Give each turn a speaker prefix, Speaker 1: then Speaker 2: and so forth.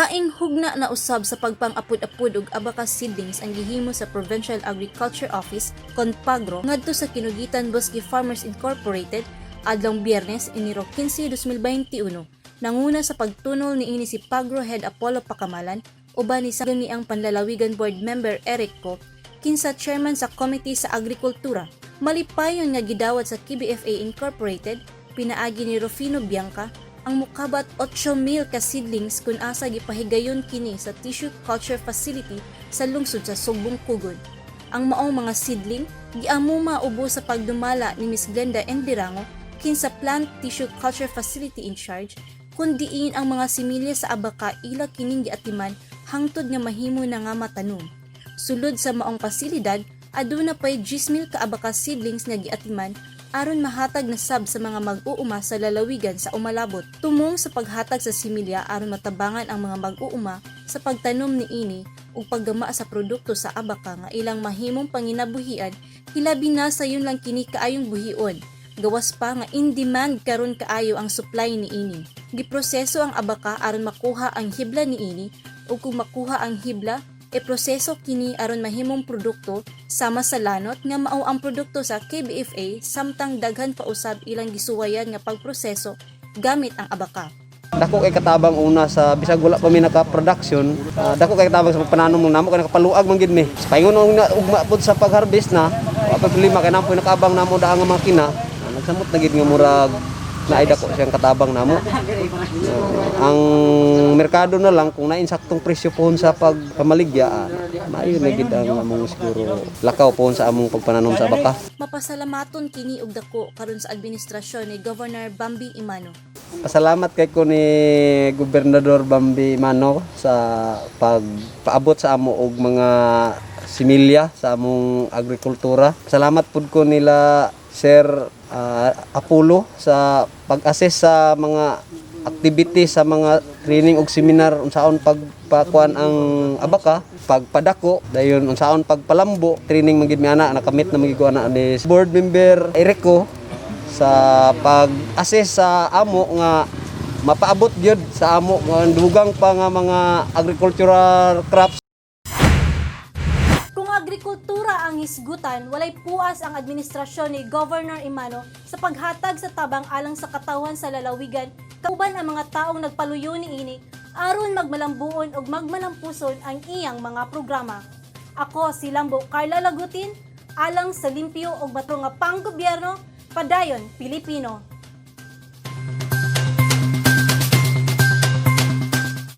Speaker 1: Laing hugna na usab sa pagpang-apud-apud og abaka seedlings ang gihimo sa Provincial Agriculture Office, Confagro, ngadto sa Kinugitan Bosque Farmers Incorporated adlong Biyernes, Enero 15, 2021. Nanguna sa pagtunol niini si Pagro Head Apollo Pacamalan uban ni Sangguniang Panlalawigan Board Member Eric Co, kinsa chairman sa Committee sa Agrikultura. Malipayon nga gidawat sa KBFA Incorporated pinaagi ni Rufino Bianca ang mukabat 8,000 ka seedlings kun asa gipahigayon kini sa tissue culture facility sa lungsod sa Sugbong Kugon. Ang maong mga seedling giamuma ubos sa pagdumala ni Miss Glenda Endirango, kinsa plant tissue culture facility in charge, kun diin ang mga similya sa abaka ila kining giatiman hangtod nga mahimo na nga matanom. Sulod sa maong pasilidad, aduna pay 10,000 ka abaka seedlings nga giatiman aron mahatag na sab sa mga mag-uuma sa lalawigan sa Umalabot. Tumong sa paghatag sa similya aron matabangan ang mga mag-uuma sa pagtanom niini ug paggama sa produkto sa abaka nga ilang mahimong panginabuhian, hilabi na sayon lang kini kaayong buhion. Gawas pa nga in demand karon kaayo ang supply niini. Giproseso ang abaka aron makuha ang hibla niini, ug kung makuha ang hibla, e-proseso kini aron mahimong produkto sama sa lanot nga mao ang produkto sa KBFA, samtang daghan pa usab ilang gisuwayan nga pagproseso gamit ang abaka.
Speaker 2: Dako kay katabang una sa bisag wala pa mi naka-production, dako kay katabang sa pagpananom mo namo kay nakapaluag man gid mi. Sa paingon og na ugma pud sa pag-harvest na, wa pa problema kay napoy nakaabang namo daan nga makina. Nagsamot na gid nga murag naay dako siyang katabang namo. Ang merkado na lang kung nainsaktong presyo pohon sa pagpamaligya, maayo na gid ang among siguro lakaw pohon sa among pagpananom sa baka.
Speaker 1: Mapasalamaton kini og dako karon sa administrasyon ni Governor Bambi Emano.
Speaker 2: Pasalamat kay ko ni Gobernador Bambi Emano sa pagpaabot sa amo og mga similya sa among agrikultura. Salamat pud ko nila Sir Apollo sa pag-assess sa mga activity sa mga training og seminar unsaon pagpakuan ang abaka, pagpadako, dayon unsaon pagpalambo. Training man gid mi ana, nakamit na man gid ko ana ni board member Erico sa pag-assess sa amo nga mapaabot gyud sa amo nga dugang pa nga mga agricultural crops.
Speaker 1: Kung agrikultura ang hisgutan, walay puas ang administrasyon ni Governor Emano sa paghatag sa tabang alang sa katawhan sa lalawigan, kauban ang mga taong nagpaluyo niini aron magmalambuon ug magmalampuson ang iyang mga programa. Ako si Lambo Carla Lagutin, alang sa limpyo ug matro nga panggobyerno, padayon Pilipino.